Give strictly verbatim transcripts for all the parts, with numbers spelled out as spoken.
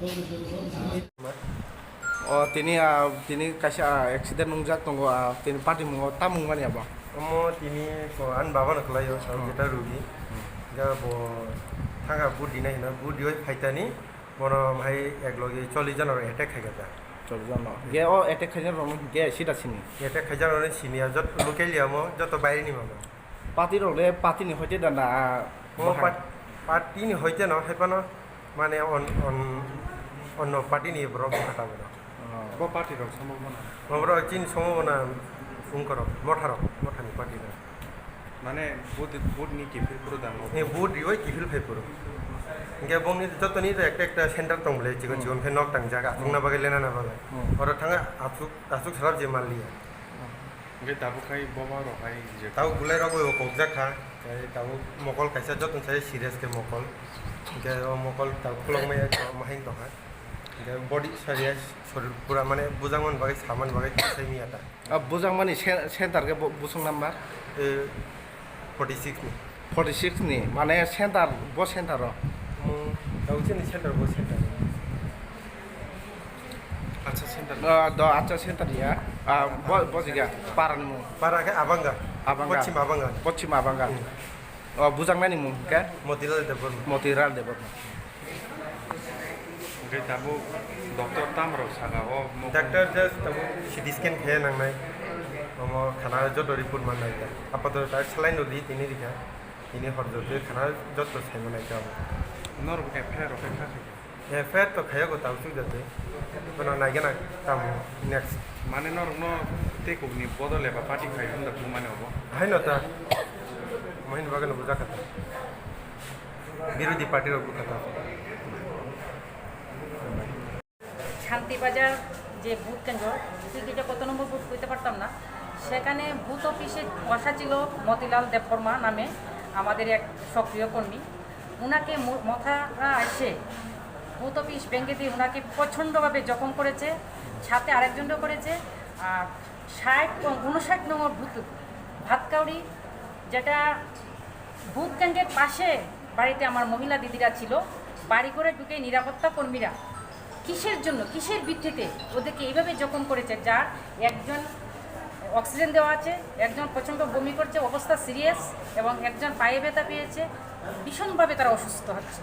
O tini, ah, tini kaisa, ah, accident wngjak tongo, ah, tini party mungo tamung mani abo. Omo tini ko ani baba no kwlaio, ang jeta rugi. Ga bo thanga budi nai hino, budi oi phaitani, bono hai ek logi chollish jana rok attack khai kha. Chollish jana. Ge o attack khai jana rok ge sida sini. Attack khai jana rok sini ya, jot local ya mo, joto baire ni mamo. Party rok le party ni hoite da na, ah, Mo bahai. Pat-, party ni hoite no, hai pano. Mane on, on, onno party ni borok bwkha tabuk. Oh. Bo party rok somo bono. Oborok chini somo bono wngkorok, motharok, mothani party rok. Mane vote, vote ni kiphil phuru dang. Ni vote rioi kiphil phai phuru. Hingke bongni jotoni ekta ekta center tong bole, chikon Hmm. chikon khe nok tangjak, achukna Hmm. bagwi lenana bagwi. Hmm. Oro thangwi achuk, achuk salab je manliya. Hingke tabuk khai boba rok hai je. Tabuk bulai rok bo kokjak kha, tei tabuk mokol kaisa joto sai serious khe mokol. Hingke o mokol tabuk khulokmaya mahing tongkha. Hingke body serious, sorir pura mane bujangmani bagwi samani bagwi sai miya ta. Ah, bujangmani sen-, center khe bo-, busung number? Eh, forty six ni. Forty six ni, mane center, bo center o? Mo, tau chini center, bo center. Acha center. Ah, do, acha center ya. Ah, bo, bo jiga, para ni mung. Para ke Abanga. Abanga. Pachim Abanga. Pachim Abanga. Hmm. Oh, bujang nani mung ke? Motilal Debbarma. Motilal Debbarma. Hingke tabuk doctor tam rok saka o mo. Doctor just tabuk C T scan khe nangnai. Omo khana joto report man nai ta. Apato ta saline rok di tini rikha. Tini hor joto khana joto sai man nai ta. Norok F I R rok khe kha khe. F I R to khaya go tabuk suk joto. Kono nai gana tam next. Mane norok no tei kok ni bodol eba party khai hwn da bumani obo. Hai no ta. Mohini bagano bujak kha ta. Birodhi party rok bwkha ta. Shantibazar যে বুথ কেন্দ্র, ঠিক এটা কত নম্বর বুথ কইতে পারতাম না, সেখানে বুথ অফিসে বসা ছিল মতিলাল দেববর্মা নামে আমাদের এক সক্রিয় কর্মী। ওনাকে মো-, মথারা এসে বুথ অফিস ভেঙে দিয়ে ওনাকে প্রচণ্ডভাবে জখম করেছে, সাথে আরেকজনও করেছে। আর ষাট ও ঊনষাট নম্বর বুথ ভাতকাউড়ি, যেটা বুথ কেন্দ্রের পাশে বাড়িতে আমার মহিলা দিদিরা ছিল, বাড়ি ঘরে ঢুকে নিরাপত্তা কর্মীরা কিসের জন্য, কিসের ভিত্তিতে ওদেরকে এইভাবে জখম করেছে, যার একজন অক্সিজেন দেওয়া আছে, একজন প্রচণ্ড বমি করছে, অবস্থা সিরিয়াস, এবং একজন পায়ে ব্যথা পেয়েছে, ভীষণভাবে তারা অসুস্থ হচ্ছে।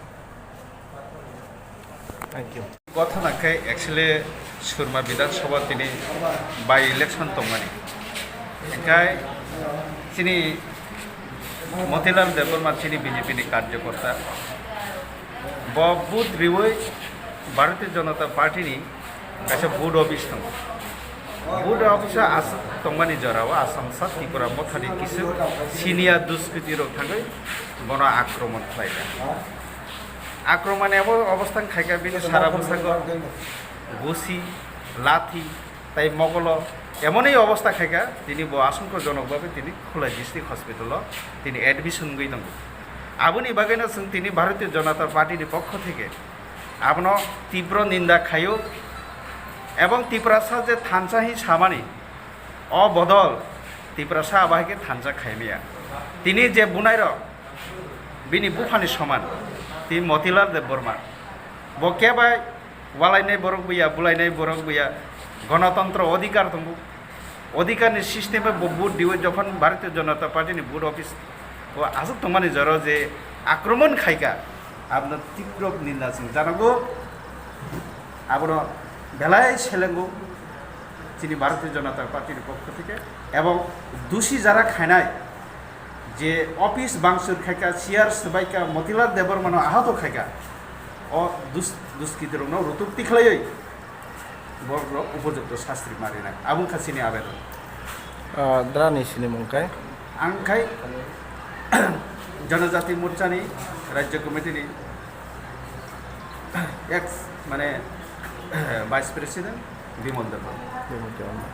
Thank you. Gothana khe actually Surma Bidhan Sabha tini by election tongmani. Hingkhai chini Motilal Debbarma chini B J P ni karjokorta. Bo vote riwi Bharatiya Janata Party ni kaisa vote office tongo. Vote office o aswk tongmani jora o Assam sa Tripura mothani kisa senior duskriti rok thangwi bono akromon khlaikha. Akromani abo obostha khaikha bini sara bwskango gusi, lathi, tai mogolo emoni obostha khaikha, tini bo asongkho jonok babe tini Khulai District Hospital o tini admission wngwi tongo. Aboni bagwino chwng tini Bharatiya Janata Party ni pokho theke abono tibro ninda khaio, ebong Tiprasa je thansa hi samani, o bodol Tiprasa abo hai khe thansa khaimaya. Tini je bunairok bini buphani soman, tini Motilal Debbarma. Bo kebai walainai borok buya, bulainai borok buya, gonotontro odhikar tongo. Odhikar ni system bo vote diwi jokhon Bharatiya Janata Party ni vote office o aswk tongmani jora je akromon khaikha, abono tibro ninda chwng janago. Abono belai selengo chini Bharatiya Janata Party ni pokho theke, ebong dusi jara khainai je office bangsur khaikha, chair swbaikha, Motilal Debbarmano ahato khaikha, o dus-, duskriti rokno rutuk tikhlaiwi borok rok upojukto sastri marinai. Abo wngkha chini abedon. Ah, drani sinimung kai? Ang khai Janajati Morcha ni Rajya Committee ni ex, mane, Vice President Bimal Debbarma. Bimal Debbarma.